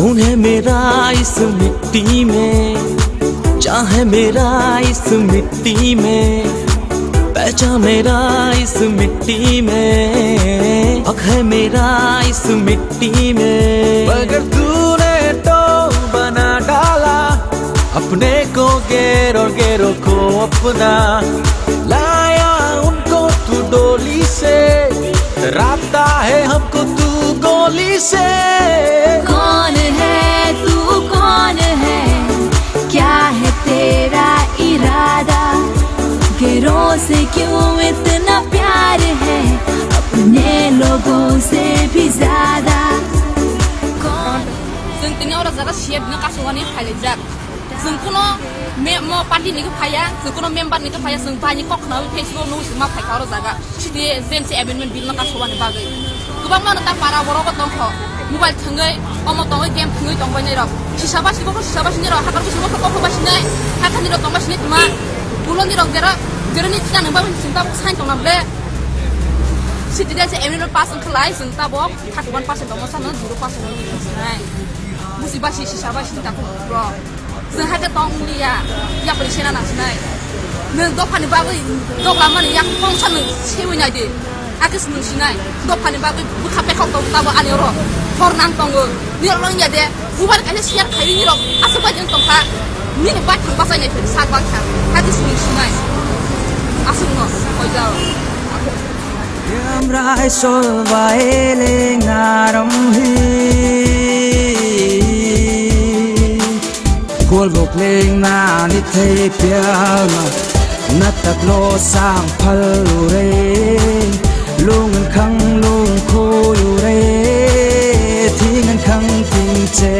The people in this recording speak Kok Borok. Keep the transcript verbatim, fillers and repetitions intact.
खून है मेरा इस मिट्टी में, जान है मेरा इस मिट्टी में, पहचान मेरा इस मिट्टी में, हक है मेरा इस मिट्टी में। मगर तूने तो बना डाला अपने को गैर और गैरों को अपना, लाया उनको तू डोली से, डराता है हमको तू गोली से। कौन है तू, कौन है, क्या है तेरा इरादा? गैरों से क्यों इतना प्यार है, अपने लोगों से भी ज्यादा? कौन? Chwng tini oro jaga C F no kasugani phailaijak. Chwng kuno me-, mo party ni khe phaiya, chwng kuno member ni khe phaiya, chwng bai ni kok khnawi Facebook nugwi chwng ma phaikha oro jaga. City J M C amendment bill no kasubani bagwi. Kwbangma no ta para borok o tongkho. Mobile thwngwi, omo tongwi, game thwngwi tongbainai rok. Sisa basi bokho, sisa basi ni rok, hakar basi bokho, kokho basi nai, hathani rok tongba sini tuma. Bulo ni rok jera, jera ni china nang bagwi chwng tabuk sign tongna ble. City J M C amendment pass wngkha lai, chwng tabuk thirty one percent tongma sano, zero percent wngkha nai. Busi basi, sisa basi ni takhuk rok. Chwng hai khe tong wng liya, yapri sena nang sinai. Nwng dophani bagwi dogla mani yak kongsa nwng sewi nai di. Hakhe se nwng sinai, dophani bagwi bwkha pekhok tongo tabo ani oro. Hor nang tongo. Nirok wng ya de, bubar kaisa share khai nirok aswk bai wng tongkha. Nini bai thang bachai nai phai sak bang kha. Hakhe se nwng sinai. Aswk no, koiga. Yamrai sol bai leng naram hi. Kolbok leng nani thei piang. Natak lo sang phal ure. Lung khang lung khoi ure. Thing khang thing che